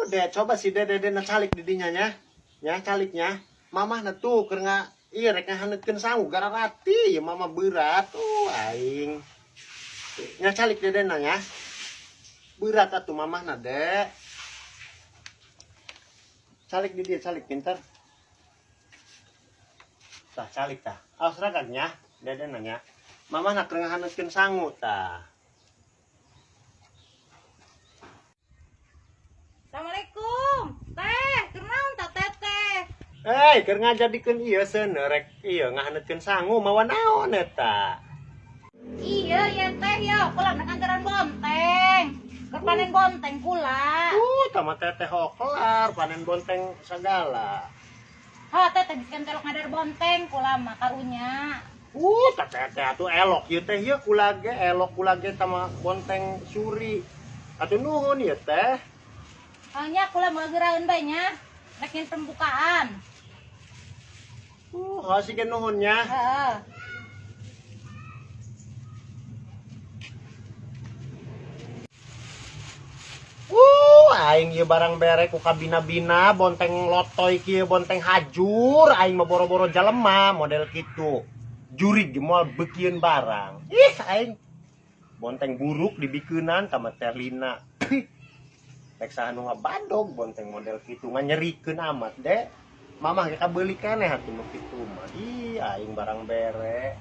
Dek, coba si dede dede calik di dinya nya. Nya caliknya. Mamah na tuh keur nga ieu rek ngahaneutkeun sangu gararati ieu mama berat tuh aing. Nya calik dede na nya. Berat atuh mamah na, Dek. Calik di dia, calik pintar. Tah calik tah. Awas ragag nya, dede na nya. Mamah na keur ngahaneutkeun sangu tah. Assalamualaikum. Teh, kunaon tah teteh? Eh, keur ngajadikeun ieu seuneu rek ieu ngahaneutkeun sangu mawa naon eta? Iya, ya teh ya, kula nak antaran bonteng. Keur panen bonteng kula. Tama teteh kelar panen bonteng segala. Ha, teteh bisa telok ngadar bonteng kula mah karunya. Teh teteh atuh elok ieu teh ieu kula ge elok kula ge tama bonteng suri. Atuh nuhun ieu teh. Hanya kula mau geraeun bae nya. Rek pembukaan. Heuh ge nuhun nya. Heeh. Aing ieu barang bere ku kabina-bina bonteng lotoy kieu bonteng hajur aing mah boro-boro jalema model kitu. Jurig ge moal beukieun barang. Ih, aing bonteng buruk dibikeunan sama Teh Lina. Rek saha nu ngabadog bonteng model kitu nganyerikeun amat, Dek. Mamah ge kabeuli keneh atuh nu kitu mah. Ih, aing barang bere.